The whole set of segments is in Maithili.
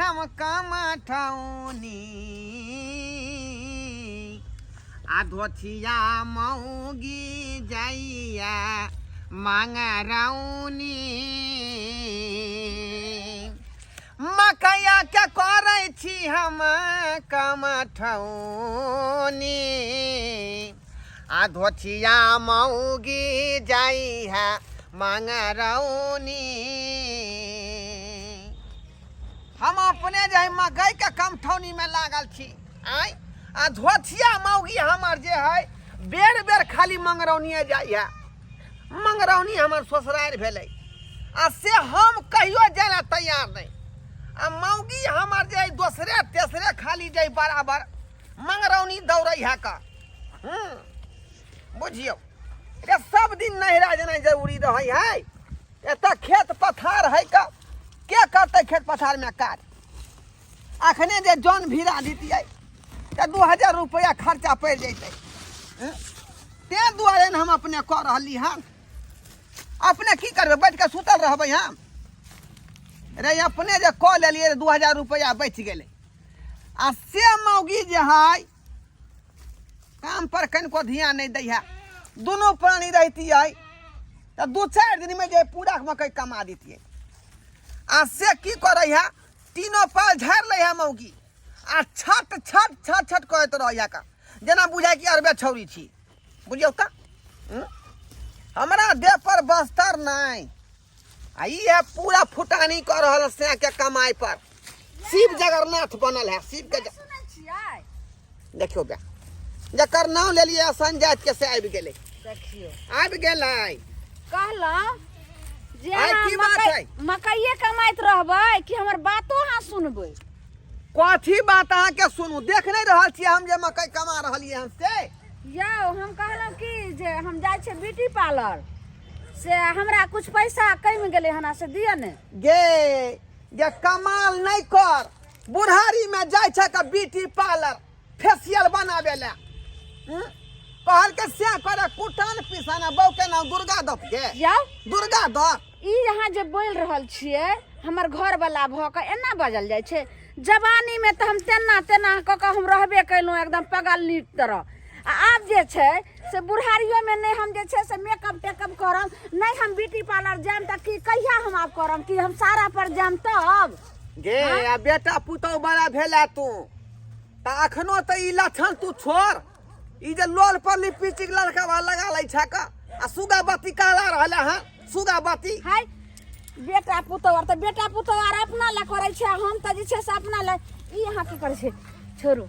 हम कमठौनी आ धोथिया मौगी जाइया मंगरौनी। मकैया के करै छी हम कमठौनी आ धोथिया मौगी जाइ है मंगरौनी। हम अपने जे है मकई के कमठौनी में लागल छी आय, आ धोथिया मौगी हमर जे है बेर बेर खाली मंगरौनिए जाइ है। मंगरौनी हमर ससुरारि भेलै आ से हम कहियो जाय ला तैयार नहि, आ मौगी हमर जे है दोसरे तेसरे खाली जाइ बराबर मंगरौनी दौड़ै है का। बुझियौ रे, सब दिन नहिरा जेनाइ जरूरी रहै है। एतऽ खेत पथार है का, के करतै खेत पथार में काज? अखने जे जन भिड़ा दितियै तऽ 2000 रुपैआ खर्चा पड़ि जैतै। ताहि दुआरे ने हम अपने कऽ रहली हन। अपने की करबै, बैठ कऽ सुतल रहबै हम? रे अपने जे कऽ लेलियै 2000 रुपैआ बचि गेलै। आ से मौगी जे है काम पर कनिको ध्यान नहि दै है। दुनू प्राणी रहितियै तऽ 2-4 दिनमे जे पूरा मकइ कमा दितियै। आ से की करै है, तीनो पाल झाड़ि लै है मौगी आ छट छट छट छट करैत रहै है का, जेना बुझाय कि अरबे छौरी छी। बुझियौ तऽ हमरा देह पर बस्तर नहि, आ ई है पूरा फुटानी कऽ रहल से के कमाई पर। शिव जगन्नाथ बनल है शिव के। देखियौ बे, जकर नाम लेलियै संजय के से आबि गेलै। देखियौ आबि गेलै। कहलहुँ जे आइ अहाँ की बात मकइ है? मकइए कमाइत रहबै कि हमर बातो अहाँ सुनबै? कथी बात अहाँके सुनू? देख नहि रहल छियै हम जे मकइ कमा रहलियै हन से? यौ हम कहलहुँ कि जे हम जाइ छियै ब्यूटी पार्लर, से हमरा कुछ पैसा कमि गेलै हन, से दिअ ने। गे जे कमाल नहि कर, बुढ़ारी में जाइ छै का ब्यूटी पार्लर फेसियल बनाबे ले? कहलकै से करे कुटन पिसाना बहू के नाम दुर्गा दत्त के। यौ दुर्गा दत्त ई अहाँ जे बोलि रहल छियै हमर घरवला भऽ कऽ एना बाजल जाइ छै? जवानीमे तऽ हम तेना तेना कऽ कऽ हम रहबे कयलहुँ एकदम पगलनी तरह, आ आब जे छै से बुढ़ारियोमे नहि हम जे छै से मेकअप टेकअप करब, नहि हम ब्यूटी पार्लर जायब, तऽ की कहिया हम आब करब? कि हम सारा पर जायब तब? गे आ बेटा पुतहु बड़ा भेला तू तऽ अखनो तऽ ई लक्षण तू छोड़। ई जे लोल पर लिपस्टिक लड़का वाला लगा लै छै का, आ सुगा बत्ती कहला रहल हँ सुगा बत्ती। हाय बेटा पुतहु आर तऽ बेटा पुतहु आर अपना लए करै छै, हम तऽ जे छै से अपना लए। ई अहाँ की करै छै? छोड़ू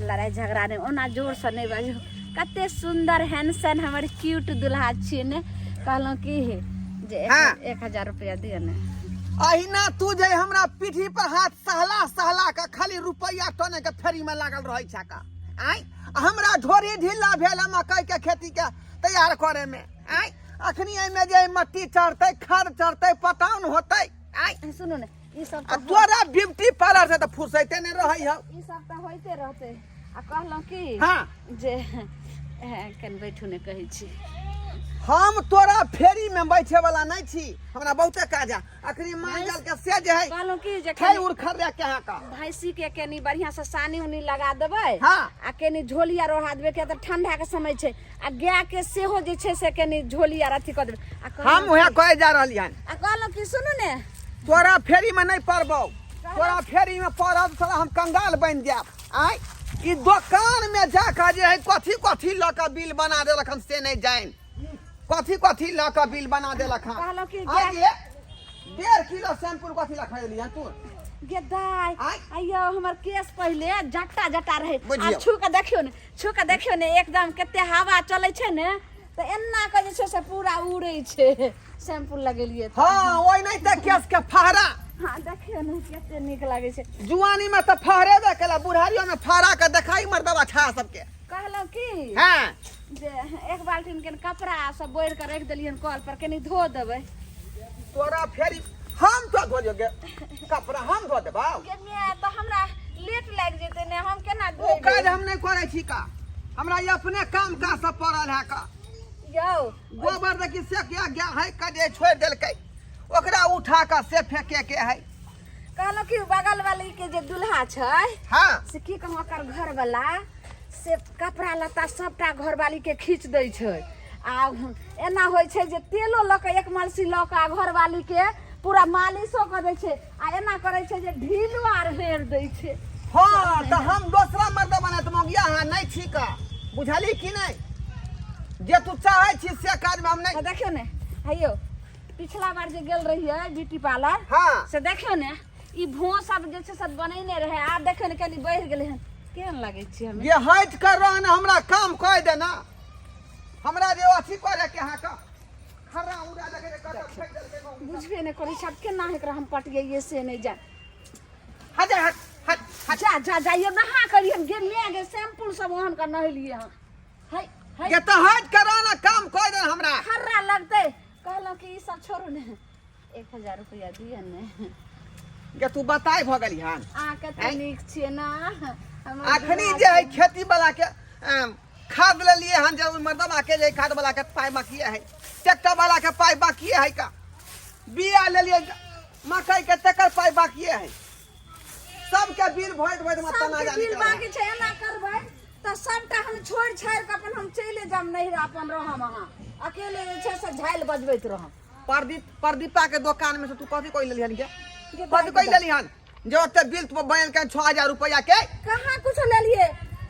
लड़ाइ झगड़ा नहि, ओना जोरसँ नहि बाजू। कते सुन्दर हैंडसम हमर क्यूट दुल्हा छियै ने। कहलहुँ की जे हाँ। 1000 रुपया दिअ ने। अहिना तू जे हमरा पीठी पर हाथ सहला सहला के खाली रुपैआ टने के फेरी में लागल रहै छै का। आँय हमरा झोरी ढीला भेल है मकई के खेती के तैयार करे में। आँय अखनी एहिमे जे मट्टी चढ़तै, खाद चढ़तै, पटौन होतै। आँय सुनू ने, ई सब आ तोरा ब्यूटी पार्लर से तऽ फुर्सैते नहि रहै हौ। ई सब तऽ होइते रहतै। आ कहलहुँ की हाँ जे कनि बैठू ने, कहै छी। हम तोरा फेरी में बैठे वाला नहीं छी, हमरा बहुते काज है। अखनी मांजल के से जे है कहलहुँ की जे छै उड़खर रे के का भैंसी के कनि बढ़िया से सानी उनी लगा देबै। हाँ। आ कनि झोली आर ओढ़ा देबै, किया तऽ ठंडा के समय छै। आ गाय के सेहो जे छै से कनि झोली आर अथी कऽ देबै। आ कहलहुँ हम उएह कहे जा रहली हन। आ कहलहुँ की सुनू ने, तोरा फेरी में नहीं पड़बौ, तोरा फेरी में पड़ब साला हम कंगाल बनि जायब। आय ई दोकान में जाकर जे है कथी कथी लऽ कऽ बिल बना देलक हन से नहीं जानि, कथी कथी लऽ कऽ बिल बना देलक हन। कहलहुँ कि आय गे 1.5 किलो शैम्पू कथी लऽ खरीदली हन तू? गे दाइ, आँय? आइयो हमर केस पहिले जट्टा जट्टा रहे, बुझियौ। आ छू के देखियौ ने, छू के देखियौ ने, एकदम कते हवा चलै छै ने तऽ एना के जे छै से पूरा उड़ै छै। शैम्पू लगेलियै तऽ। हाँ, ओहि नहि तऽ केस के फहरा। हाँ देखियौ ने कते नीक लागै छै। जुआनी में तऽ फहरेबे केला, बुढ़ारियो में फहरा के देखाई मर्दबा छा सबके। कहलहुँ की हाँ जे एक बाल्टीन के कपड़ा सब बोरि के राखि देलियन कल पर, कनि धो देबै। तोरा फेरी हम तो धो देगे कपड़ा, हम धो देबौ। गे माय, तऽ हमरा लेट लागि जेतै ने, हम केना ओ धोबै? काज हम नहि करै छी का, हमरा ई अपने काम काज सब पड़ल है का। यौ गोबर देखी से क्या गया है कजे छोड़ि देलकै, ओकरा उठा कऽ से फेंके के है। कहलहुँ कि बगल वाली के जे दुल्हा छै हाँ से की कहूँ, ओकर घरवला से कपड़ा लत्ता सबटा घरवाली के खींच दै छै। आ एना होइ छै जे तेलो लऽ कऽ एक मलसी लऽ कऽ आ घरवाली के पूरा मालिशो कऽ दै छै, आ एना करै छै जे ढीलो आर हेर दै छै। हाँ, तऽ हम दोसरा मर्द बनत मौगिया अहाँ नहि छी का, बुझली कि नहि? जे तू चाहै छी से काजमे हम नहि। तऽ देखियौ ने, हैयौ, पिछला बार जे गेल रहियै ब्यूटी पार्लर, हाँ, से देखियौ ने, ई भों सब जे छै सब बनेने रहै, आब देखियौ ने कनि बढ़ि गेलै हन। केहन लगै छी हमे? जे हटि कर रह ने, हमरा काम कह देना, हमरा जे अथी करे के अहाँके खर्रा उड़ा देखे जे कतऽ फेंक देलकै मौगी। बुझबे नहि करै छै आब केना एकरा हम पटियै से नहि जान। हट जा, हट हट हट। जा जा जाइए, नहा करिए हम गे मै गे, शैम्पू सब ओहन के नहेलिए हम। है है। जे तऽ हटि कर रह ने, काम कह देना हमरा। खर्रा लगतै। कहलहुँ कि ई सब छोड़ू ने, 1000 रुपया दिअ ने। गे तू बताय भऽ गेली हन। अहाँ कते आँय? नीक छियै ने हमर अखनी दुल्हा। जे है खेती वाला के खाद लेलिए हन, जे मर्दमा के जे खाद वाला के पाई बाकी है, ट्रैक्टर वाला के पाई बाकी है, का बिया लेलिए मकई के तकर पाई बाकी है, सबके बिल भरत भरत में तना सबके जानी बिल चला। बाकी छै। एना करबै तऽ सबटा हम छोड़ि छाड़ि कऽ अपन हम चलि जायब नैहरा, अपन रहम, अहाँ अकेले जे छै से झालि बजबैत रहम। प्रदीप, प्रदीपा के दुकान में से तू कथी कोई लेली हन के? गे कथी कोई लेली हन जे ओते बिल तू बनल के 6000 रुपया के? कहाँ कुछ लेलिए,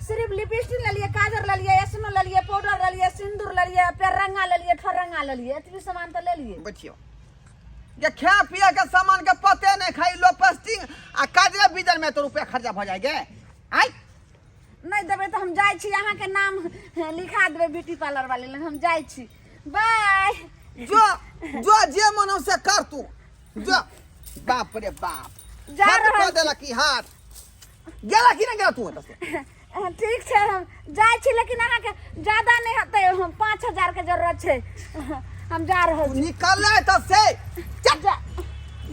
सिर्फ लिपस्टिक लेलिए, काजर लेलिए, एसनो लेलिए, पाउडर लेलिए, सिंदूर लेलिए, पेरंगा लेलिए, ठरंगा लेलिए, एतबी सामान तऽ लेलिए। बैठियो जे खाए पिए के सामान के पते नहीं, खाई लोपस्टिंग आ काजरे बीजन में तो रुपया खर्चा भ जाए गे। आय नहि देबै तऽ हम जाइ छी, अहाँके नाम लिखा देबै ब्यूटी पार्लर वाली लग। हम जाइ छी, बाय। जो जो, जे मन हो से कर तू जो। बाप रे बाप, जा हाथ रहल कऽ देलक ई हाथ। गेला कि नहि गेला तू ओतऽ से? ठीक छै, हम जाइ छी, लेकिन अहाँके ज्यादा नहि हेतै, हम 5000 के जरूरत छै। हम जा रहल छी। निकल तऽ से चल। जा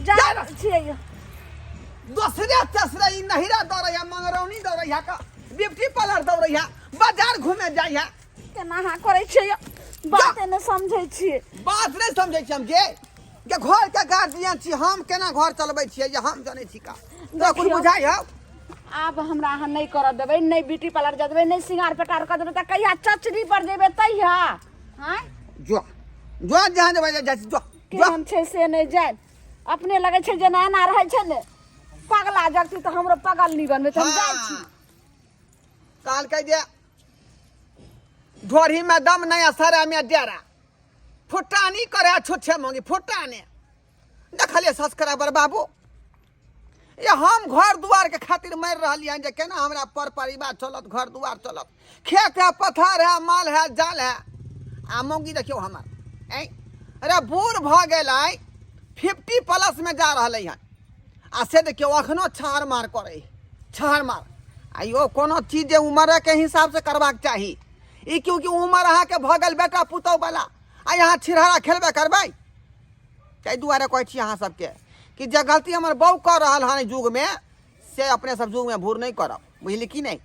जा जा रहल छियै। दोसरे तेसरे ई नहिरा दौड़ैया, मंगरौनी दौड़ैया, का ब्यूटी पार्लर दौड़ैया, बाजार घूमे जाइया। केना अहाँ करै छियै, बाते नहि समझै छियै। बात नहि समझै छियै हम जे जे घर के गार्जियन छी, हम केना घर चलबै छियै जे हम जनै छी का तोरा कुछ देखियौ। बुझाइ हौ? आब हमरा अहाँ नहि करऽ देबै, नहि ब्यूटी पार्लर जा देबै, नहि सिंगार पेटार कऽ देबै, तऽ कहिया चचरी पर जेबै तहिया? आँय? जो जो, जहाँ जेबै जाइ छी, जो जो। केहन छै से नहि जानि, अपने लगै छै जेना एना रहै छै ने पगला जगती, तऽ हमरो पगल नहि बनबै तऽ हम जाइ छी। कहलकै जे ढोरी में दम नहीं आ सरा में डेरा, फुटानी करे छुच्छे मांगी फुटाने। देखलिए सब्सक्राइबर बाबू, ये हम घर दुआर के खातिर मरि रहलियै हन जे केना हमरा पर परिवार चलत, घर दुआर चलत, खेत है, पथार है, माल है, जाल है। आ मौगी देखियौ हमर, ऐं अरे बूढ़ भऽ गेलै, 50 प्लस में जा रहलै हन, आ से देखियौ अखनो छाड़ मार करै, छाड़ मार। आ यौ कोनो चीज जे उमरके हिसाबसँ करबाक चाही ई, क्योंकि उमर अहाँके भऽ गेल बेटा पुतहु वाला, आ यहाँ छिरहरा खेलबे करबै। ताहि दुआरे कहै छी अहाँ सबके कि जे गलती हमर बहू कऽ रहल हन युगमे, से अपने सब युगमे भूर नहि करब, बुझली कि नहि?